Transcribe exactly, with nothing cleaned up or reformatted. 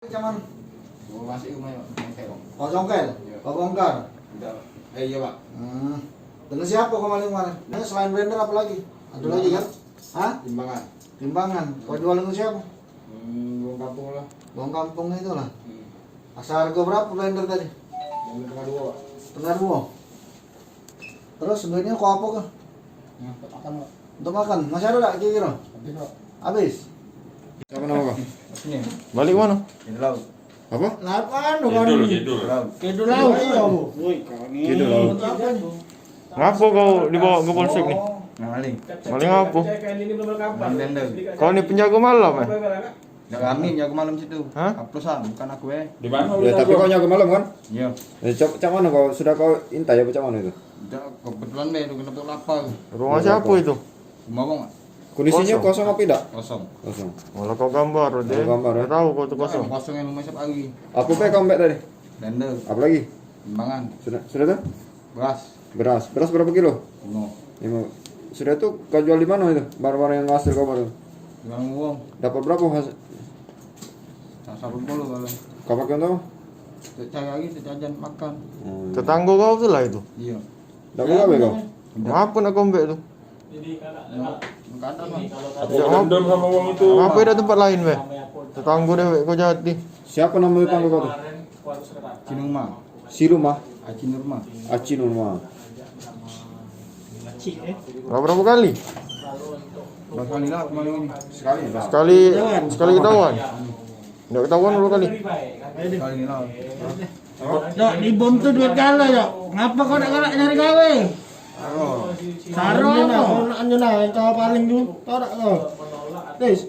Zaman. Oh, masih rumah, Bang. Kau congkel? Iya. Kau bongkar? Udah. Eh, iya, Pak. Hmm. Dengan siapa kau maling kemarin? Nah, selain blender apa lagi? Ada lagi kan? Hah? Timbangan. Timbangan. Kau jual dengan siapa? Hmm, wong kampung lah. Wong kampung itu lah. Hmm. Asal harga berapa blender tadi? Blender tengah dua, Pak. Tengah dua. Terus duitnya kau apa ke? Nah, untuk makan, Pak. Untuk makan? Masih ada tak kira-kira? Habis, Pak. Habis? Siapa nama kau? Sini. Balik mana? Di laut. Apa? Lapan, Kidul, Kidul. Laut. Kidul laut. Iya, Bu. Woi, kau ni. Kidul laut. Untuk apa ni? Ngapa kau dibawa ke polsek ni? Nah, maling. Maling apa? Maling blender. Kau ni penjaga malam, eh? Dak kami nyago malam situ. Hah? Aplusan, bukan aku, eh. Di mana? Ya, tapi kau nyago malam kan? Iya. Ya, cak, cak mana kau? Sudah kau intai apa cak mana itu? Dak, kebetulan deh, itu kena lapar. Rumah siapa itu? Rumah abang, Mak. Kondisinya kosong. Kosong apa tidak? Kosong. Kosong. Malah kau gambar, deh. Kau gambar, ya? Tahu kau tu kosong. Kosong yang rumah siapa lagi? Apa pe kau ambek tadi? Blender. Apa lagi? Timbangan. Sudah, sudah tu? Beras. Beras. Beras berapa kilo? Lima. Lima. Sudah tu kau jual di mana itu? Barang-barang yang hasil kau baru? Jual uang. Dapat berapa hasil? Tak sampai puluh kalau. Kau pakai untuk apa? Tak cari lagi, tak jajan makan. Hmm. Tetangga kau tu lah itu? Iya. Dak gawe kau? Ngapa nak kau ambek tu? Ada dendam sama wong itu. Ngapa dak tempat lain, weh? Tetangga dewek kau jadi. Siapa nama tetangga kau tu? Cinuma. Siluma? Aci Nurma. Aci Nurma. Berapa, berapa kali? Berapa kali lah kemarin ini? Sekali lah. Sekali, sekali ketahuan? Ndak ketahuan berapa kali? Sekali lah. Dok, dibom tu duit galo, Dok. Ngapa kau nak galak nyari gawe? Saro apa? Nak anu nah, yang kau paling tu. Tau dak kau? Tis.